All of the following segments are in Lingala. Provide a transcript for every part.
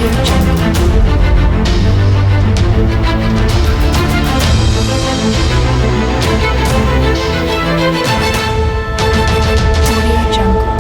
Audio Jungle. Audio Jungle.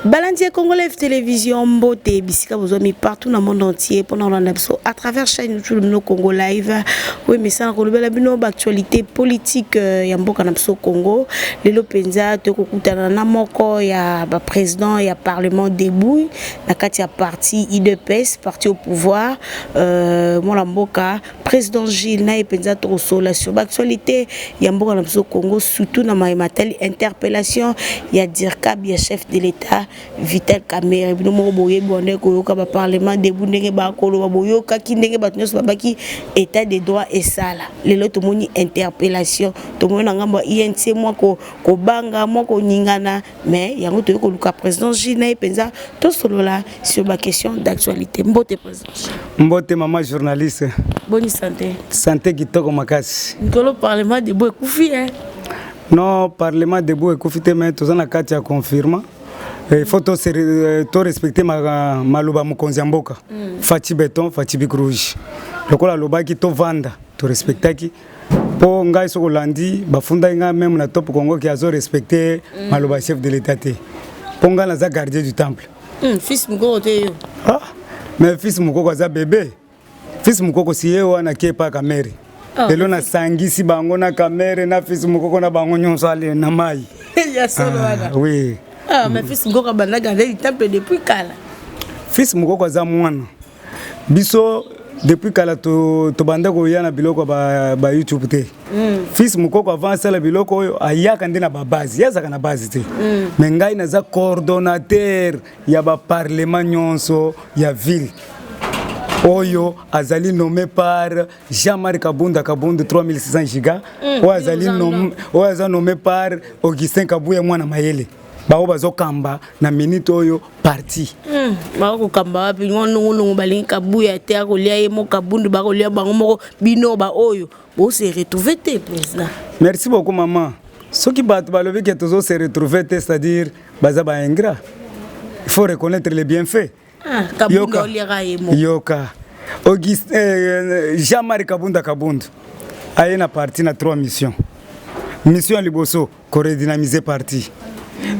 Balandi ya Congo Live Télévision mbote bisika bozwami partout na monde entier mpona kolanda biso à travers chaîne YouTube bino Congo Live oyo mesana kolobela bino ba actualité politique euh, ya mboka na biso Congo lelo mpenza tokokutana na moko ya ba président ya parlement debout na kati ya parti UDPS parti au pouvoir euh, mwana mboka Président Gilles na ye mpenza tokosolola sur baactualité ya mboka na biso Congo surtout na maye matali interpellation ya dircab ya chef de l'État Vital Kamerhe. Bino moko boyebi wana koyoka ba parlement debout ndenge bakoloba boyokaki ndenge bato nyonso babaki état de droit esala. Lelo tomoni interpellation tomoni na ngambo ya UNC mwa kobanga mwa koningana mais yango toyei koluka président Gilles na ye mpenza tosolola sur ba question d'actualité. Mbote président. Mbote mama journaliste. Boni santé. Santé kitoko makasi. Nkolo parlement debout ekufi hein. Non, parlement debout ekufi te mais toza na kati ya confirma. Il faut to, euh, to respecter maloba mokonzi ya mboka. Mm. Fatshi beton, Fatshi bic rouge. Lokola alobaki tovanda, to respectaki. Po ngai soki olandi bafundaki ngai meme na top Congo ki azo respecter mm. maloba chef de l'état te. Po ngai naza gardien du temple. Fils mukoko te yo. Ah, mais fils mukoko aza bébé. Fils mukoko si ye wana ke pa Kamere. Oh. Lelo nasangisi bango na Kamere na fils mukoko na bango nyonso ale na mai. Ya solo ah, wana. Oui. Ah, mais fils mukoko abanda gardien du temple depuis kala. Fils mukoko aza mwana. Biso depuis kala to tobanda koya na biloko ba, ba YouTube te. Mm. Fils mukoko avant asala biloko oyo ayaka nde na ba base, ye azalaka na base te. Mm. Mais ngai naza coordonnateur ya ba parlement nyonso ya ville oyo azali nommé par Jean-Marc Kabunda Kabund 3600 giga mm, oyo azali nommé oyo aza nommé par Augustin Kabuya mwana mayele baoyo bazokamba na minute oyo parti hmm, bakokamba wapi ngonongonongo balingi kabuya te akolia ye moko kabundu bakolia bango moko bino baoyo bose retrouve te président merci beaucoup maman soki bato balobi ke tozo se retrouve te c'est-à-dire baza ba ingrat il faut reconnaître les bienfaits ah, yoka, yoka. Auguste, eh, Jean-Marie Kabunda Kabund aye na parti na trois missions mission ya liboso ko redynamiser parti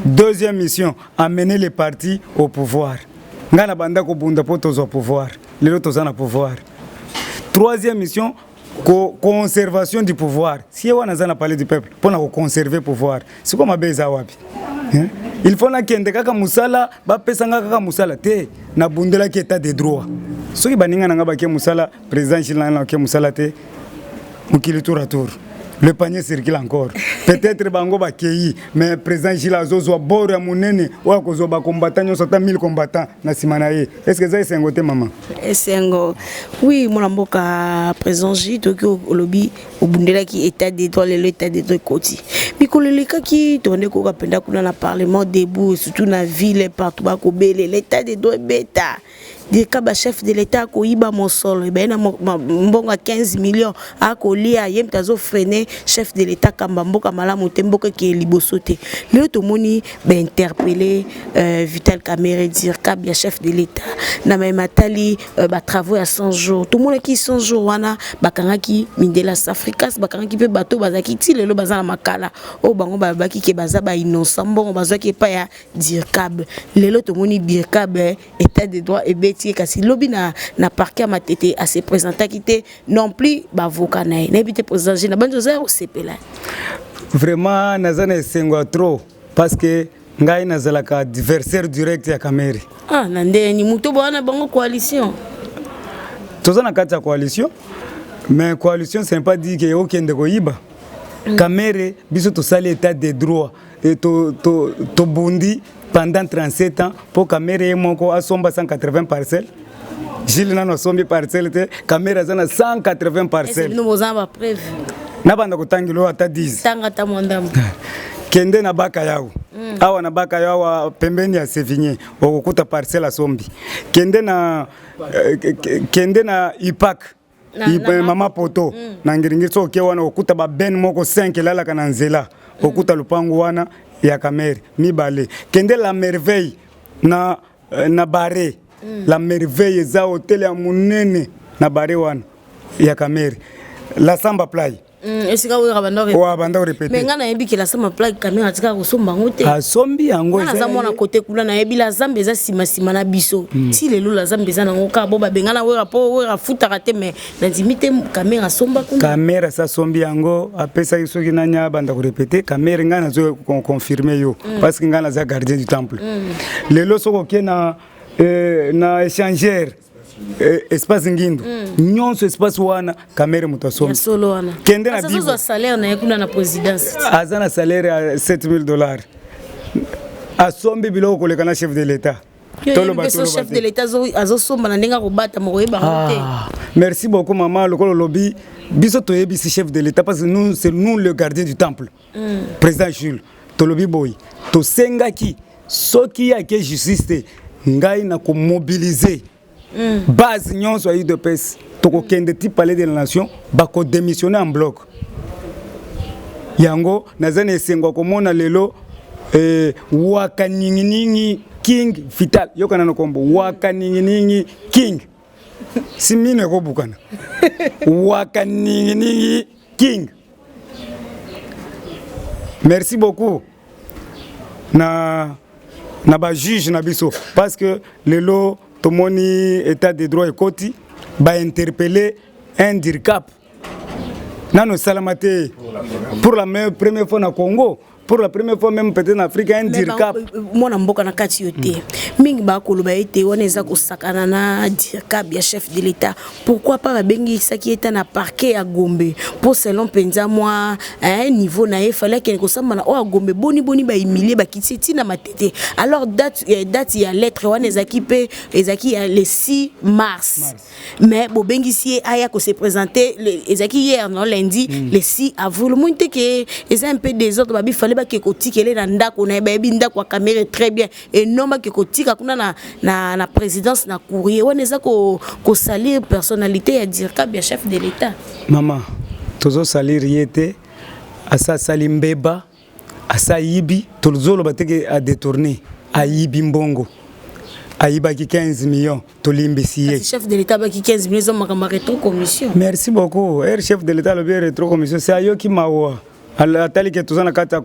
deuxième mission amener le parti au pouvoir ngai na banda kobunda mpo tozwa pouvoir lelo toza na pouvoir troisième mission ko conservation du pouvoir si ye wana aza na palais du peuple mpo na koconserve pouvoir sikoyo mabe eza wapi il faut nakende kaka mosala bapesa nga kaka mosala te nabundelaki état de droit soki baninga na nga bake mosala président Gilles na ake mosala te mokili tour à tour le panier circule encore peut-être bango bakei mais président Gilles azozwa bord ya monene oyo akozwa bacombattant nyonso ata 1000 combattants na nsima na ye est ce que eza esengo te mama esengo oui mwana mboka président Gilles toki olobi obundelaki état de droit lelo état de droit ekoti mikolo elekaki tobande koyoka mpenza kuna na parlement debout surtout na ville partout bakobelela état de droit ebeta deka ba chef de l'état akoyiba mosolo ebaye na mbongo ya 15 millions akolia ye moto azofrene chef de l'état kamba mboka malamu te mboka ekeye liboso te lelo tomoni bainterpele euh, vital Kamerhe dircab ya chef de l'état na maye matali euh, batravaux ya 100 jours tomonaki 100 jours wana bakangaki mindela safricas bakangaki mpe bato bazalaki ti lelo baza na makala oyo bango balobaki ke baza bainnocent mbongo bazwaki epai ya dircab lelo tomoni dircab état de droit ebeti ye kasi lobi na, na parquet ya matete ase présentaki te non plus baavocat na ye nayebi te président gene banzi oza ya kosepela vraiment naza na esengo ya trop parce que ngai nazalaka adversaire direct ya Kamerhe ah, na ndeni moto bowana bango coalition toza na kati ya coalition mais coalition ce n'est pas dit que okende koyiba mm. Kamerhe biso tosali état de droit e tobundi to, to pendant 37 ans mpo Kamerhe ye moko asomba 180 parcelles Gilles nano asombi parcelle te Kamerhe aza na 180 parcelles nabanda kotangela oyo ata 10 tanga ata mwa ndambo kende na baka yao mm. awa na baka yao awa pembeni ya Sévigné okokuta parcelle asombi kende na eh, kende na ipak na, na mama poto mm. na ngiringiri soki oke wana okuta babene moko 5 elalaka na nzela mm. okuta lopango wana Ya Kamerhe mibale. Kende La Merveille na, na Bare. La Merveille eza hotel ya monene na Bare wana ya Kamerhe. La Samba Play. Esika oyo banda Oyo banda korépéter. Mais ngai nayebi ke La Samba Play, Kamerhe atikaka kosomba yango te. Asombi yango. Nga naza mwana kote kuna, nayebi La Zamba eza nsima na biso. Ti lelo La Zamba eza nango kaka bo babenga na Wera mpo Wera afutaka te, mais nandimi te Kamerhe asomba kuna. Kamerhe asa asombi yango, apesaki soki nani abanda korépéter. Kamerhe, ngai nazo confirmer yo parce que ngai naza gardien du temple. Lelo soki oke na échangeur, espace Ngindu nyonso, espace wana Kamerhe moto asombi. Ya solo wana? Kende na Kasi azozwa salaire na ye kuna na présidence. Aza na salaire ya 7000 $, asombi biloko koleka na chef de l'État. Toloba so chef de l'État azosomba na ndenge akobatama, koyeba yango te. Ah, merci beaucoup mama. Lokola olobi, biso toyebisi chef de l'État parce que nous, c'est nous le gardien du temple. Président Jules, tolobi boye, tosengaki soki ake justice te, ngai na komobiliser base nyonso ya UDPS, tokokende ti Palais de la Nation, bakodémissionner en bloc. Yango naza na esengo ya komona lelo Waka Ninginingi King Vital. Yokana na kombo Waka Ninginingi King, si mino ekobukana. Waka Ninginingi King, merci beaucoup na bajuge na biso, parce que lelo tomoni état de droit ekoti, bainterpeller un dircab. Nano esalama te, pour la première fois na Congo, pour la première fois même peut-être en Afrique, un dircab. Mwana mboka, na kati yo te, mingi bakoloba ete wana eza kosakana na dircab ya chef de l'État. Pourquoi pas babengisaki ete na parquet ya Gombe? Mpo selon mpenza mwa niveau na ye, fallait akende kosamba na oyo ya Gombe. Boni boni bahumilie, bakiti ntina Matete. Alors date ya lettre wana ezalaki mpe ezalaki ya le 6 mars, mais bobengisi ye aya kose présenter ezalaki hier, non, lundi le 6 avril. Omoni te ke eza un peu désordre? Babi fallait bake kotikele na ndako na ye, bayebi ndako ya Kamerhe très bien, et non bake kotika kuna na présidence na courrier. Wana eza kosalir personnalité ya dircab ya chef de l'État. Mama, tozosalir ye te. Asa asali mbeba, asa ayibi, tozoloba te ke adétourné. Ayibi mbongo, ayibaki 15 millions, tolimbisi ye. Chef de l'État baki 15 millions, eza makambo ya rétro commission. Merci beaucoup. Chef de l'État alobi rétro commission, se ayoki mawa, atali ke toza na kati ya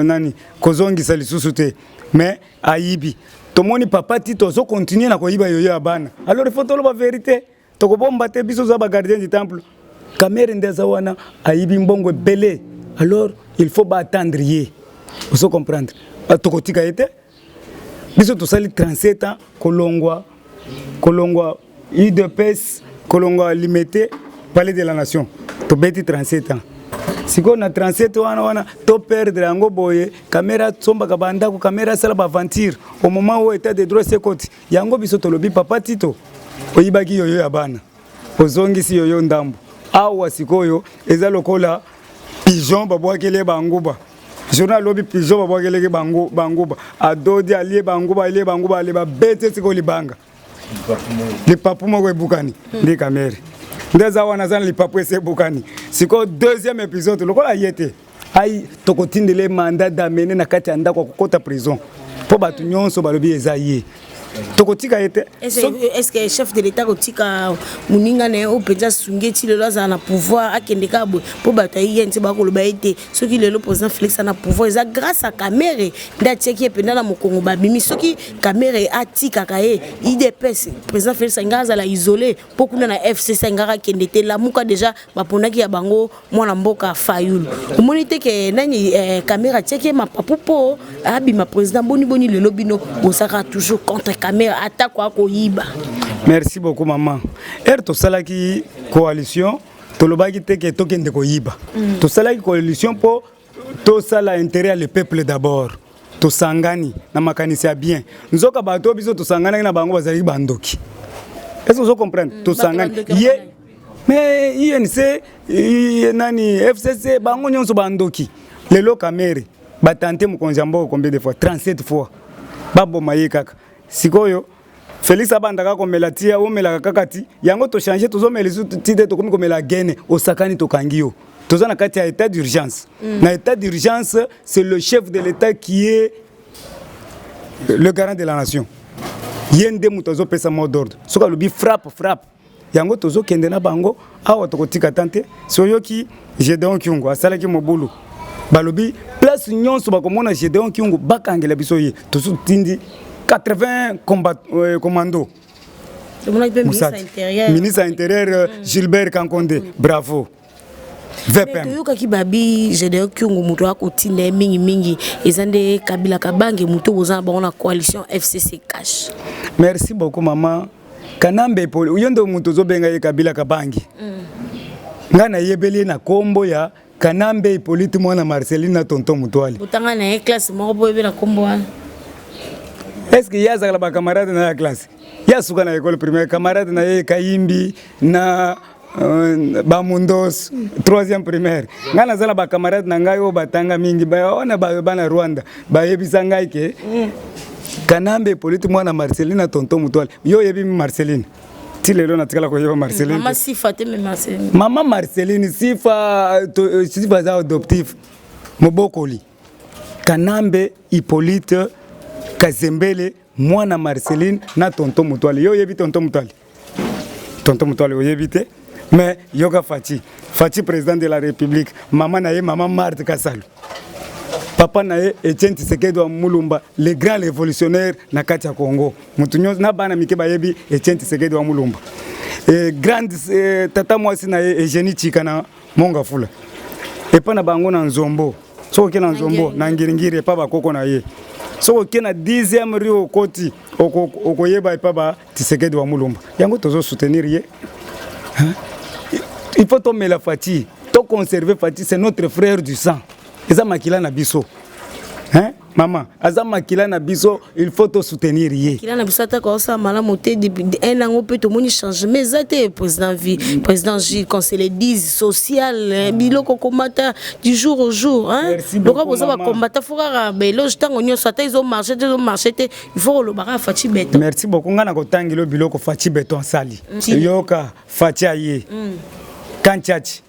nani, kozongisa lisusu te. Mais ayibi, tomoni papa ti tozocontinuer na koyiba yoyo ya bana. Alors il faut toloba vérité, tokobomba te. Biso oza bagardien du temple. Kamerhe nde aza wana, ayibi mbongo ebele. Alors il faut baattendre ye, ozo comprendre? Tokotika ye te. Biso tosali 37 ans kolongwa UDPS, kolongwa Limete, Palais de la Nation, tobeti 37 ans. Sikoyo na 37 wana toperdre yango boye. Kamerhe asombaka bandako, Kamerhe asala baaventure au moment oyo état de droit sekoti yango. Biso tolobi, papa Tito, oyibaki yoyo ya bana, ozongisi yoyo ndambo. Awa sikoyo eza lokola pigeon babwakeli ye banguba. Journal alobi pigeon babwakeleki banguba, adodi, alie banguba, alie banguba, alie, babeti sikoyo libanga, lipapu moko ebukani. Nde Kamerhe nde aza wana, aza na lipapu esi ebukani. Sikoyo deuxième épisode, lokola ye te, ai tokotindela ye mandat d'amener na kati ya ndako, akokɔta prison, mpo bato nyonso balobi eza ye. Tokotika ye te. Est-ce que chef de l'État kotika moninga na ye oyo mpenza asungi eti lelo azala na pouvoir, akende kaka boye? Mpo bato ayi ye nti bakoloba ye te, soki lelo président Félix na pouvoir, eza grâce à Kamerhe nde atiaki ye mpenza na mokongo. Babimi, soki Kamerhe atikaka ye UDPS, président Félix angaka azala isolé, mpo kuna na FCC angaka akende te. Lamuka déjà baponaki ya bango mwana mboka Fayulu. Omoni te ke nani, Kamerhe atiaki ye mapapu mpo abima président? Boni boni lelo bino bozalaka toujours contre Kamerhe atako akoyiba? Merci beaucoup mama. Ere tosalaki coalition, tolobaki te ke tokende koyiba. Tosalaki coalition mpo tosala intérêt ya le peuple d'abord. Tosangani na makanisi ya bien, nzoka bato oyo biso tosanganaki na bango bazalaki bandoki. Est ce ozo comprendre? Tosangani ye, mais UNC, nani, FCC, bango nyonso bandoki. Lelo Kamerhe batante mokonzi ya mboka combien de fois? 37 fois baboma ye kaka. Sikoyo Félix abandaka komela ti, omelaka kaka ti yango tochange, tozomela lisusu ti te, tokomi komela gene. Osakani, tokangi yo. Toza na kati ya état d'urgence. Na état d'urgence, c'est le chef de l'État qui est le garant de la nation. Ye nde moto azopesa mot d'ordre. Soki alobi frappe, frappe. Yango tozokende na bango awa, tokotika tan te. So oyoki Gédéon Kiungo asalaki mobulu, balobi place nyonso bakomona Gédéon Kiungo, bakangela biso ye. Tozotindi 80 combat, commando. Tomonaki mpe ministre Moussad. intérieur. Ministre intérieur Gilbert Kankonde, bravo. VPM. Toyokaki babi Gédéon Kiungu, moto akotinda ye mingimingi eza nde Kabila Kabange, moto boza na bango na coalition FCC CACH. Merci beaucoup, mama. Kanambe Poli, yo nde moto ozobenga ye Kabila Kabange. Ngai nayebeli ye na nkombo ya Kanambe Hippolyte, mwana Marceline na tonton Mutwali. Botanga na ye classe moko po oyebe na nkombo wana? Est ce que ye azalaka na bacamarade na ye ya classe? Ye asuka na école primaire, camarade na ye Kayimbi na Bamundos, troisième primaire. Ngai naza na bacamarade na ngai oyo batanga mingi wana, bana Rwanda bayebisa ngai ke Kanambe Hippolyte, mwana Marceline na tonton Mutwali. Yo oyebi Marceline? Ti lelo natikala koyeba Marceline. Mama Sifa te, me Marceline. Mama Marceline Sifa, Sifa aza adoptif, mobokoli. Kanambe Hippolyte Kazembele, mwana Marceline na tonton Mutwali. Yo oyebi tonton Mutwali? Tonton Mutwali oyebi te, mais yoka Fatshi. Fatshi, président de la République, mama na ye mama Marthe Kasalu, papa na ye Etienne Tshisekedi wa Mulumba, le grand révolutionnaire na kati ya Congo. Motu nyonso na bana mike bayebi Etienne Tshisekedi wa Mulumba. Grande tata mwasi na ye Eugénie Chika na Mongafula, epa na bango na Nzombo. Soki oke na Nzombo, na Ngiringiri, epa bakoko na ye. Soki oke na 10e rue, okoti, okoyeba epa ba Tshisekedi wa Mulumba. Yango tozosoutenir ye. Hein? Il faut tomela Fatshi, toconserve Fatshi. C'est notre frère du sang, eza makila na biso, hein? Mama aza makila na biso, il faut tosoutenir ye. Kila na biso, ataka osala malamu te depuis un yango mpe tomoni changement eza te. Président vi président Gilles, qu'on se le dise, social, biloko komata du jour au jour, hein? Merci beaucoup, Lokola boza maman. Bakombata, fo kaka baéloge ntango nyonso, ata ezomarche te, ezomarche te, il faut kolobaka Fatshi Béton. Merci beaucoup. Ngai na kotangela biloko Fatshi Béton asali. Ti. Yoka, Fatshi aye Camp Tshatshi,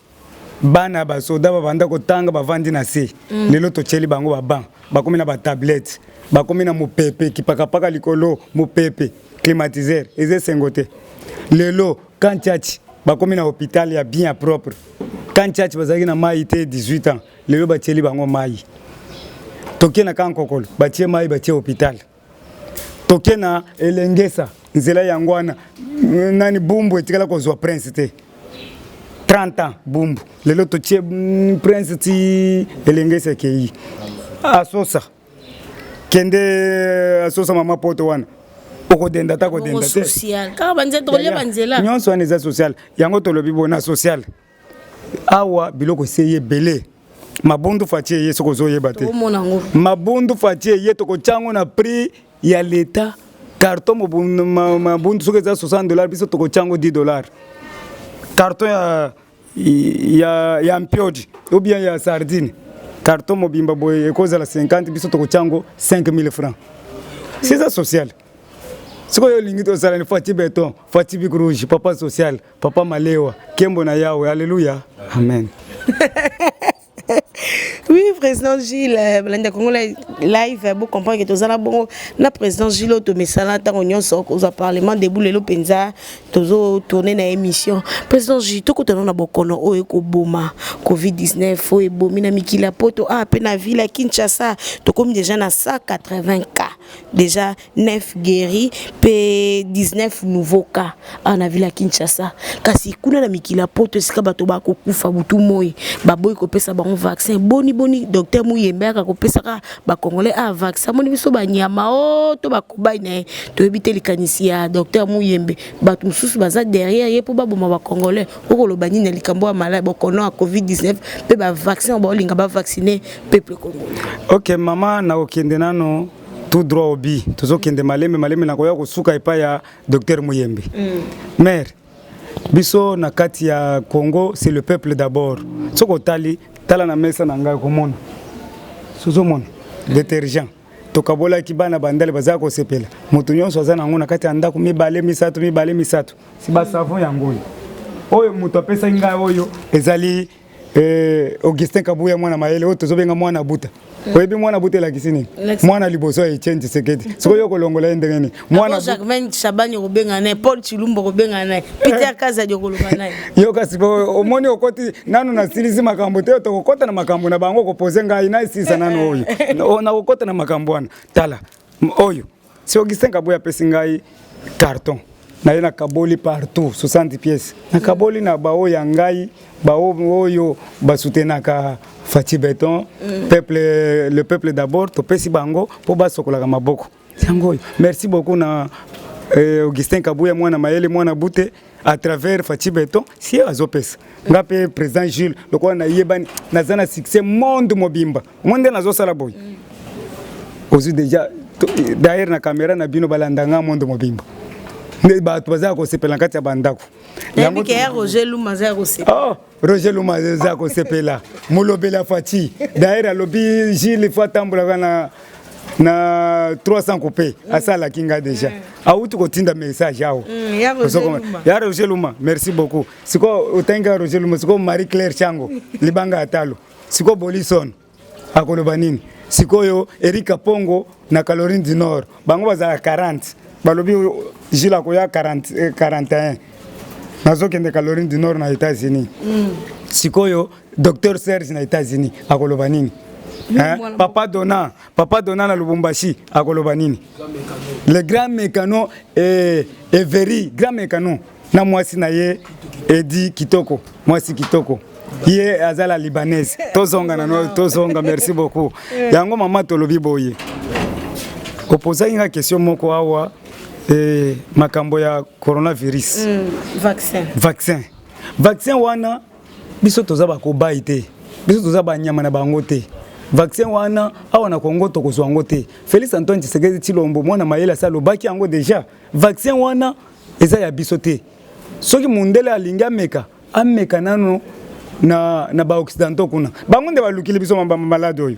bana basoda babanda kotanga bavandi na se. Lelo totieli bango baban, bakomi na batablette, bakomi na mopepe kipakapaka likolo, mopepe climatiseur. Eza esengo te? Lelo Camp Tshatshi bakomi na hôpital ya bien, ya propre. Camp Tshatshi bazalaki na mai te 18 ans, lelo batieli bango mai. Tokie na Camp Kokolo, batie mai, batie hôpital. Toke na Elengesa, nzela yango wana nani, Bumbu etikala kozwa prince te 30 ans. Bumbu lelo totie prince ti Elengesa. Ekei Asosa, kende Asosa, mama poto wana okodenda ta kodenda te. Social kaka banzela, tokolia banzela. Nyonso wana eza social. Yango tolobi bona social awa, biloko esi ebele. Mabundu, Fatshi eye, soki ozoyeba te. Tokomona yango. Mabundu, Fatshi eye, tokotia yango na prix ya leta. Carton mabundu soki eza 60 dollars, biso tokotia yango 10 dollars. Carton ya mpiodi ou bien ya sardine, carton mobimba boye ekozala 50, biso tokotia yango 5000 francs. C'est ça social. Sikoyo olingi tosala ni Fatshi Béton, Fatshi bic rouge, papa social, papa malewa, kembo na Yawe, alleluya, amen. Oui, président Gilles, balandi Congo Live, bo comprendre que tozala bongo na président Gilles oyo tomesana ntango nyonso kozwa Parlement debout. Lelo mpenza tozotourne na émission. Président Gilles, tokotana na bokono oyo ekoboma, COVID-19 oyo ebomi na mikili ya poto. Ah, mpe na ville ya Kinshasa tokomi déjà na 180 cas, déjà 9 guéris mpe 19 nouveaux cas awa na ville ya Kinshasa. Kasi kuna na mikili ya poto, esika bato bakokufa butu moi, baboyi kopesa bango vaccin. Boni boni docteur Muyembe aka kopesaka bacongolais a vaccin? Amoni biso banyama o to bakobai na ye. Toyebi te likanisi ya docteur Muyembe. Bato mosusu baza derrière ye mpo baboma bacongolais. Okoloba nini na likambo ya maladi, bokono ya COVID-19 mpe bavaccin baolinga bavaccine peuple congolais? Ok mama, nakokende nano tout droit au but. Tozokende malembe malembe, nakoya kosuka epai ya docteur Muyembe. Mare biso na kati ya Congo, c'est le peuple d'abord. Soki otali, tala na mesa na ngai, komona sozomona détergent. Tokabolaki bana bandale, baza kosepela. Moto nyonso aza nango na kati ya ndako, mibale, misato, mibale, misato. Si basavon yango oyo, oyo moto apesaki ngai oyo ezali Augustin Kabuya, mwana mayele oyo tozobenga mwana buta. Oyebi mwana buta elakisi nini? Mwana liboso ya Etienne Tshisekedi. Sikoyo yo kolongola ye ndenge nini? Mwana Jacquemain Shabani okobenga naye, Paul Chilumbo okobenga naye, Peter Kazadi okoloba naye. Yo kasi omoni, okoti nanu, nasilisi makambo te. Tokokɔta na makambo na bango. Kopose ngai nasilisa nanu oyo, nakokɔta na makambo wana. Tala oyo, si Augustin Kabuya apesi ngai carton na ye, nakaboli partout 60 pièces. Nakaboli na baoyo ya ngai, baoyo basoutenaka Fatshi Béton, peuple, le peuple d'abord. Topesi bango mpo basokolaka maboko. Yango oyo, merci beaucoup na Augustin Kabuya, mwana mayele, mwana bute, à travers Fatshi Béton. Si azopesa nga mpe président Jules, lokola nayebani, naza na succès monde mobimba, mo nde nazosala boye. Ozwi déjà d'ailleurs na caméra na bino, balanda nga monde mobimba, nde bato baza kosepela na kati ya bandako. Nayebi ke ya Roger Luma aza ya kosepela. Oh, Roger Luma aza kosepela, molobeli ya Fatshi. D'ailleurs alobi Gilles fo atambolaka na 300 coupe. Asalaki nga déjà, awuti kotinda message awa. Ya Roger Luma. Ya Roger Luma, merci beaucoup. Sikoyo otangi Roger Luma, sikoyo Marie Claire Chango libanga ya talo, sikoyo Bolison akoloba nini? Sikoyo Erika Pongo na Caroline du Nord, bango bazala 40. Balobi Gilles akoya 40, 41, nazokende Caroline du Nord na États-Unis. Sikoyo docteur Serge na États-Unis akoloba nini? Hein? Papa Dona, papa Dona na Lubumbashi akoloba nini? Le grand mécano Everi, grand mécano na mwasi na ye Edi Kitoko, mwasi kitoko, ye aza la Libanaise. Tozonga nano, tozonga. Merci beaucoup. Yango mama, tolobi boye, opozaki nga question moko awa, makambo ya coronavirus. Vaccin. Vaccin, vaccin wana, biso toza bakobai te, biso toza banyama na bango te. Vaccin wana awa na Congo tokozwa yango te. Félix Antoine Tshisekedi Tshilombo, mwana mayele, asi alobaki yango déjà. Vaccin wana eza ya biso te. Soki mundele alingi ameka, ameka nano na baoccidentaux kuna. Bango nde balukili biso malade oyo.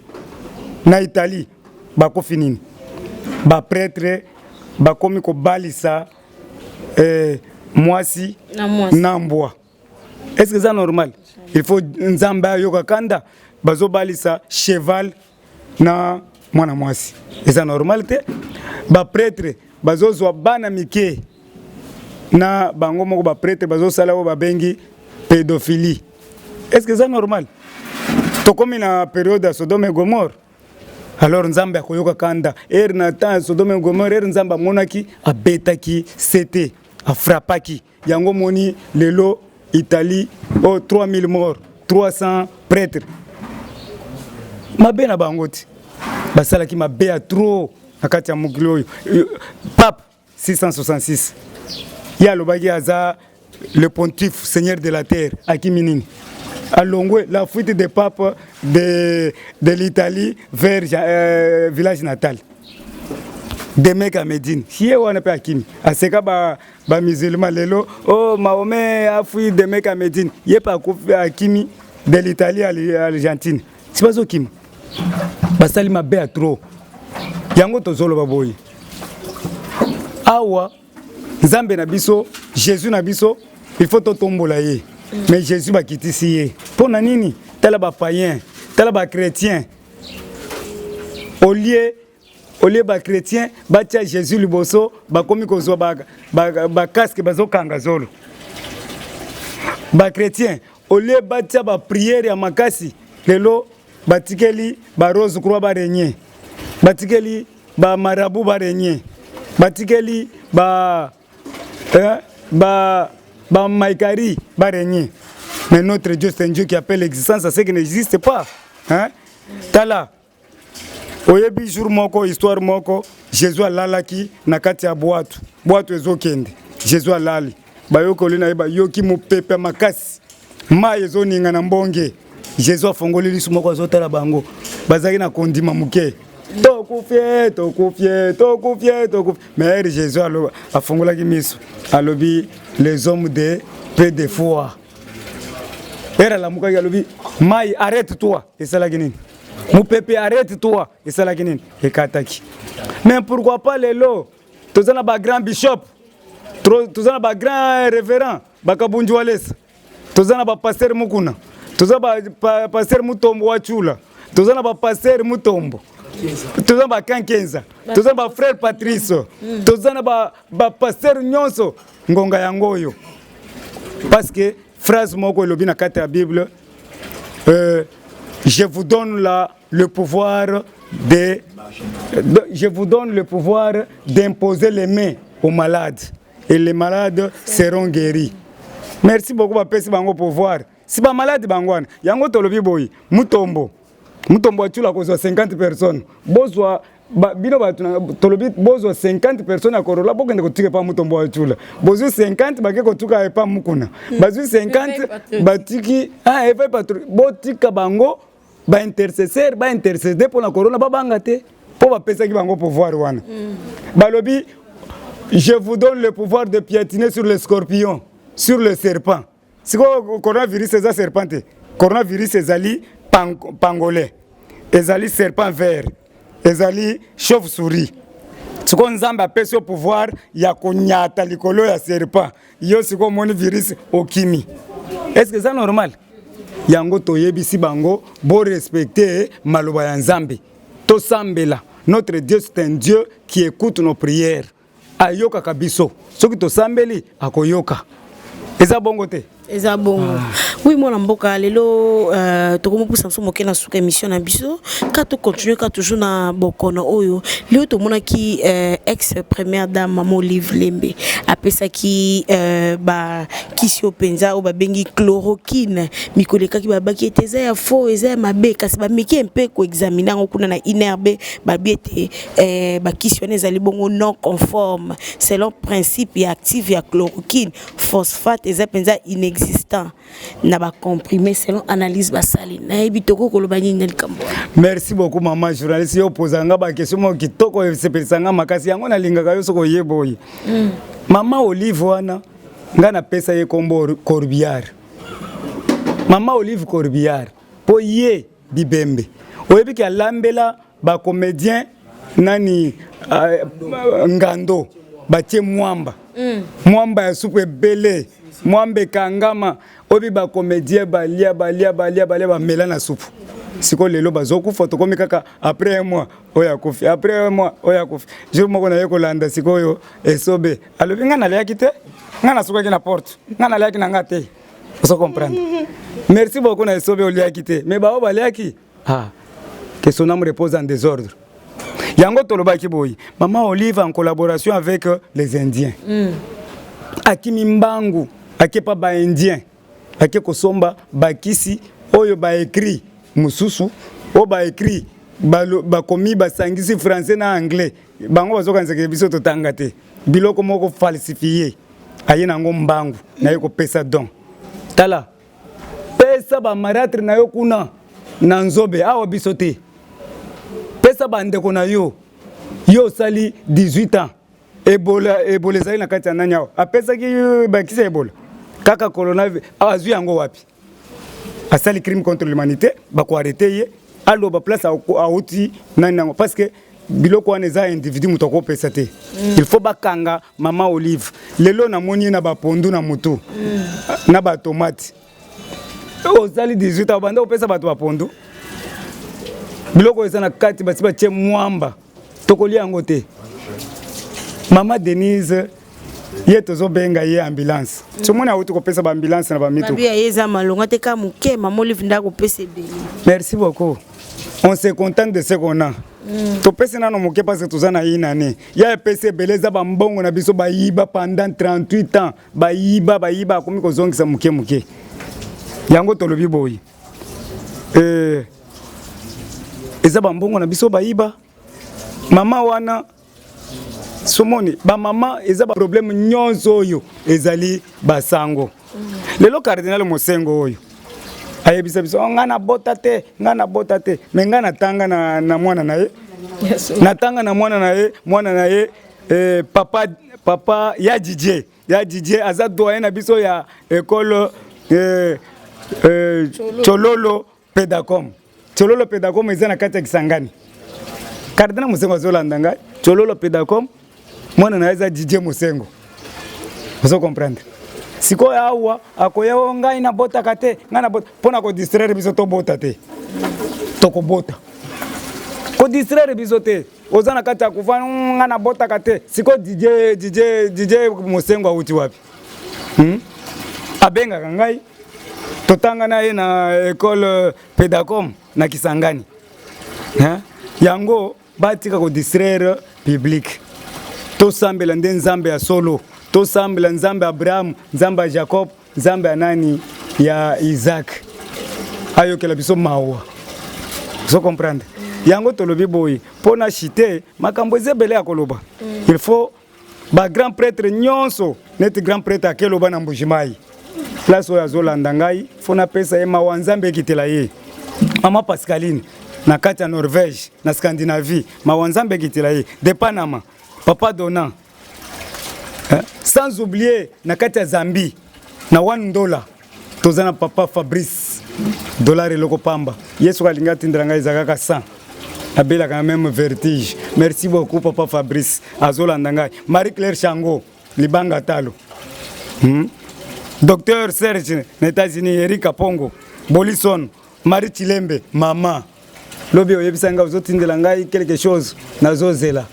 Na Italie bakofi nini? Baprêtre bakomi kobalisa mwasi na mwasi na mbwa. Est ce que eza normal? Il faut Nzambe ayoka kanda. Bazobalisa cheval na mwana mwasi, eza normal te. Baprêtre bazozwa bana mike na bango moko, baprêtre bazosala oyo babengi pédophilie. Est ce que eza normal? Tokomi na période ya Sodome et Gomorrhe. Alors Nzambe akoyoka kanda. Ere na temps ya Sodome et Gomorrhe, ere Nzambe amonaki, abetaki sete, afrappaki yango. Moni lelo Italie oyo, 3000 morts, 300 prêtres. Mabe na bango ti basalaki mabe ya trop na kati ya mokili oyo. Pape 666, ye alobaki aza le pontife, seigneur de la terre. Akimi nini? Alongwe. La fuite des papes de l'Italie vers village natal de Mecque à Médine. Ye wana mpe akimi, aseka bamusulman ba lelo. Oh, Mahomet a fui de Mecque à Médine, ye mpe akufi, akimi de l'Italie à l'Argentine. Si bazokima, basali mabe ya trop. Yango tozoloba boye awa, Nzambe na biso, Jésus na biso, il faut totombola ye. Mais Jésus bakitisi ye mpo na nini? Tala bapayen, tala bachrétien. Au lieu bachrétien batia Jésus liboso, bakomi kozwa bacasque, bazokanga zolo. Bachrétien, au lieu batia baprière ya makasi, lelo batikeli barose croix barégner, batikeli bamarabout barégner, batikeli ba hein, ba bamaikari barégner. Mais notre Dieu, c'est un Dieu qui appelle l'existence à ce qui n'existe pas, hein? Tala, oyebi jour moko, histoire moko, Jésus alalaki na kati ya bwatu. Bwatu ezokende, Jésus alali. Bayokoli na ye bayoki mopepe makasi, mai ezoninga na mbonge. Jésus afongoli lisu moko, azotala bango. Bazalaki na kondima moke. Tokufie, tokufie, tokufie, tokufie. Mais ere Jésus afongolaki miso, alobi: «Les hommes de peu de foi.» Ere alamukaki, alobi: «Mai, arrête toi.» Esalaki nini? Mopepe arrête toi, esalaki nini? Ekataki. Mais pourquoi pas lelo toza na ba grand bishop, toza na ba grand révérend bakabunji walesa, toza na ba pasteur Mukuna, toza ba pasteur Mutombo wa Chula, toza na ba pasteur Mutombo, toza na ba Kankenza, toza na ba frère Patrice, toza na ba pasteur nyonso. Ngonga yango oyo, parce que phrase moko elobi na kati ya Bible, je vous donne le pouvoir de je vous donne le pouvoir d'imposer les mains aux malades et les malades seront guéris. Merci beaucoup. Bapesi bango pouvoir, si bamalade bango wana. Yango tolobi boye, Mutombo, Mutombo atula kozwa 50 personnes, bozwa bino bato tolobi bozwa 50 personnes ya korola, bokende kotuka epa Mutombo atula. Bozwi 50, bake kotuka epa Mukuna, bazwi 50, batiki epai patro. Botika bango baintercesseur, baintercéder mpo na corona, babanga te mpo bapesaki bango pouvoir wana. Balobi: je vous donne le pouvoir de piétiner sur le scorpion, sur le serpent. Sikoyo coronavirus eza serpent te. Coronavirus ezali pangolin, ezali serpent vert, ezali chauve souris. Sikoyo Nzambe apesi yo pouvoir ya konyata likolo ya serpent, yo sikoyo omoni virus, okimi. Est ce que eza normal? Yango toyebisi bango borespecte maloba ya Nzambe, tosambela. Notre Dieu, c'est un Dieu qui écoute nos prières. Ayokaka biso, soki tosambeli akoyoka. Eza bongo te? Eza bongo, oui. Mwana mboka, lelo tokomopusa biso moke na suka émission na biso. Ka tocontinue ka toujours na bokono oyo. Lelo tomonaki ex première dame, mama Olive Lembe, apesaki bakisi oyo mpenza oyo babengi chloroquine. Mikolo ekaki, babaki ete eza ya faux, eza ya mabe, kasi bameki mpe koexamine yango kuna na INRB, babi ete bakisi wana ezali bongo non conforme selon principe ya active ya chloroquine phosphate, eza mpenza inexistant na bacomprimé selon analyse basali. Nayebi tokoki koloba nini na likambo wana? Merci beaucoup, mama journaliste. Yo opozaka nga baquestion moko kitoko, esepelisa nga makasi. Yango nalingaka yo soki oyeba oye. Mama Olive wana, ngai napesa ye kombo Corbillard, mama Olive Corbillard, mpo ye bibembe oyebiki alambela bacomédien nani, ngando batie mwamba, mwamba ya supu ebele, mwamba ekangama. Oyebi bacomédien balia, balia, balia, balia, bamela na supu. Sikoyo lelo bazokufa. Tokomi kaka après un mois oyo akufi, après un mois oyo akufi. Jour moko naye kolanda sikoyo esobe, alobi: ngai naliaki te, ngai nasukaki na porte, ngai naliaki na nga te. Ozo comprendre? Merci beaucoup na esobe, oliaki te, mais bao baliaki, ah, que son âme repose en désordre. Yango tolobaki boye, mama Olive en collaboration avec les Indiens, akimi mbangu, akepa baindien, ake kosomba bakisi oyo baécrit mosusu, oyo baécrit bakomi, basangisi français na anglais. Bango bazokanisaka biso totanga te. Biloko moko falsifié, aye nango mbangu, naye kopesa don. Tala, pesa bamarâtre na yo kuna na nzobe, awa biso te. Pesa bandeko na yo. Yo osali 18 ans, Ebola, Ebola ezali na kati ya nani awa? Apesaki bakisi ya Ebola kaka corona, azwi yango wapi? Asali crime contre l'humanité, bakoarrêter ye, aloba place auti nani nango, parce que biloko wana eza individu moto akopesa te. Il faut bakanga mama Olive. Lelo namoni ye na bapondu na motu na batomate. Ozali 18, abanda kopesa bato bapondu. Biloko eza na kati, basi batie mwamba, tokolia yango te. Mama Denise, ye tozobenga ye ambulance. Somoni awuti kopesa baambulance na bamituka. Babi ya ye eza malonga te, ka moke. Mama Olive nde akopesa ebele. Merci beaucoup. On se contente de ce qu'on a. Topesi nano moke parce que toza na ye nani ya epesi ebele. Eza bambongo na biso bayiba pendant 38 ans, bayiba, bayiba, akomi kozongisa moke moke. Yango tolobi boye, eza bambongo na biso bayiba. Mama wana, somoni bamama, eza baproblème nyonso oyo ezali basango. Lelo cardinal Mosengo oyo ayebisa biso: oh, ngai nabota te, ngai nabota te. Me ngai natanga na mwana na ye, natanga na mwana na ye, mwana na ye, papa, papa ya Didier, ya Didier aza doyen na biso ya école Chololo Pedacom. Tsololo Pedacom eza na kati ya Kisangani. Cardinal Mosengo azolanda ngai. Tsololo Pedacom mwana na ye eza Didier Mosengo. Ozo comprendre? Sikoyo awa akoya o ngai nabotaka te, ngai nabota mpo na kodistraire biso tobota te. Tokobota. Kodistraire biso te. Oza na kati ya kufa ngai nabotaka te. Sikoyo Didier Didier Didier Mosengo awuti wapi? Abengaka ngai totanga na ye na école Pedacom na Kisangani. Hein? Yango batika ko distraire public. Tosambela nde Nzambe ya solo, tosambela Nzambe ya Abraham, Nzambe ya Jacob, Nzambe ya nani ya Isaac. Ayokela biso mawa. Ozo comprendre? Yango tolobi boye mpo na chite makambo eza ebele ya koloba. Il faut ba grand prêtre nyonso neti grand prêtre akeloba na Mbujimayi place oyo azolanda ngai fo napesa ye mawa Nzambe ekitela ye. Mama Pascaline na kati ya Norvège na Scandinavie mawa Nzambe ekitela ye. De Panama papa Dona, sans oublier na kati ya Zambie na One Dollar toza na papa Fabrice dollar eloko pamba ye soki alingi atindela ngai eza kaka 100 abelaka na même vertige. Merci beaucoup papa Fabrice azolanda ngai. Marie Claire Chango libanga talo, Docteur Serge na États-Unis, Erika Pongo Bolison, Marie Chilembe mama lobi oyebisa ngai ozotindela ngai quelque chose, nazozela.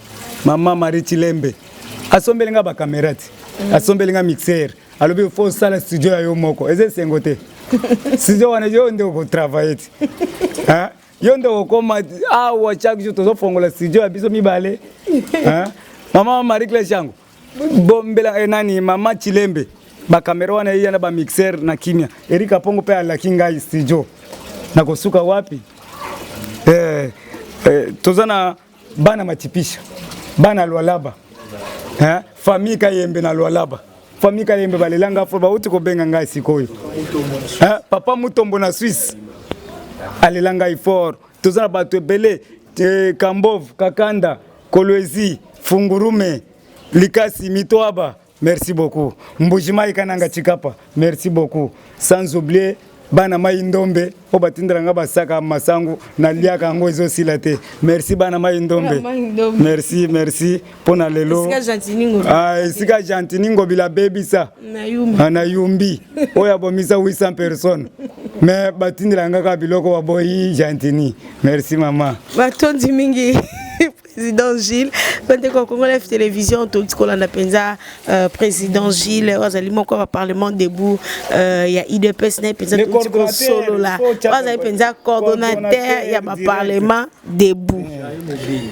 Mama Marie Chilembe asombeli ngai bakamera ti asombeli ngai mixer, alobi fo osala studio ya yo moko. Eza esengo te studio wana yo nde okotravaille ti yo nde okokoma awa chaque jour tozofongola studio ya biso mibale. Mama Marie Claire Chango bombela nani mama Chilembe bakamera wana eya na bamixer na kimia. Erika Pongo mpe alaki ngai studio nakosuka wapi? Toza na bana Matipisha, bana Lwalaba, eh, famille Kayembe na Lwalaba, famille Kayembe balelanga fo bauti kobenga ngai sikoyo, eh, papa Mutombo na Suisse alela ngai fort. Toza na bato ebele, Kambov, Kakanda, Kolwezi, Fungurume, Likasi, Mitwaba, merci beaucoup. Mbujimai, Kananga, Chikapa, merci beaucoup. Sans oublier bana mai ndombe oyo batindela nga basaka masangu naliaka yango ezosila te. Merci bana mai ndombe, merci, merci mpo na lelo. Esika Gentini Ngobila abebisa na Yumbi oyo abomisa 800 personnes, mais batindela nga kaka biloko baboyi. Gentini, merci mama. Batondi mingi président Gilles. Bandeko ya Congo Life Télévision, toti kolanda mpenza président Gilles oyo azali moko ya baparlement debout ya UDPS na ye mpenza. Toti kosolola oyo azali mpenza coordonnateur ya baparlement debout,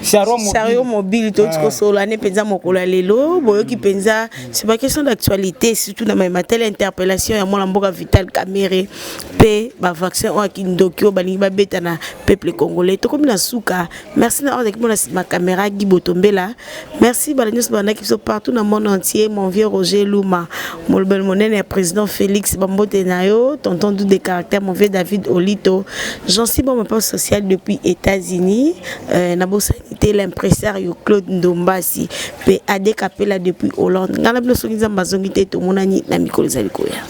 chariot mobile. Toti kosolola ne mpenza mokolo ya lelo. Boyoki mpenza sur ba question d'actualité, surtout na mayema tele interpellation ya mwana mboka Vital Kamerhe mpe bavaccin oyo akindoki oyo balingi babeta na peuple congolais. Tokomi na suka. Merci na oyo azalaki mpona nsima caméra, Guy Botombela. Merci bala nyonso bandaki biso partout na monde entier. Mon vieux Roger Luma, molobeli monene ya président Félix, bambote na yo. Tonton Dou de caractère, mon vieux David Olito, Jansi Bon Papa social depuis États-Unis, nabosani te l'impresario Claude Ndombasi mpe Ade Kapela depuis Hollande. Ngai na bino, soki Nzambe azongi te, tomonani na mikolo ezali koya.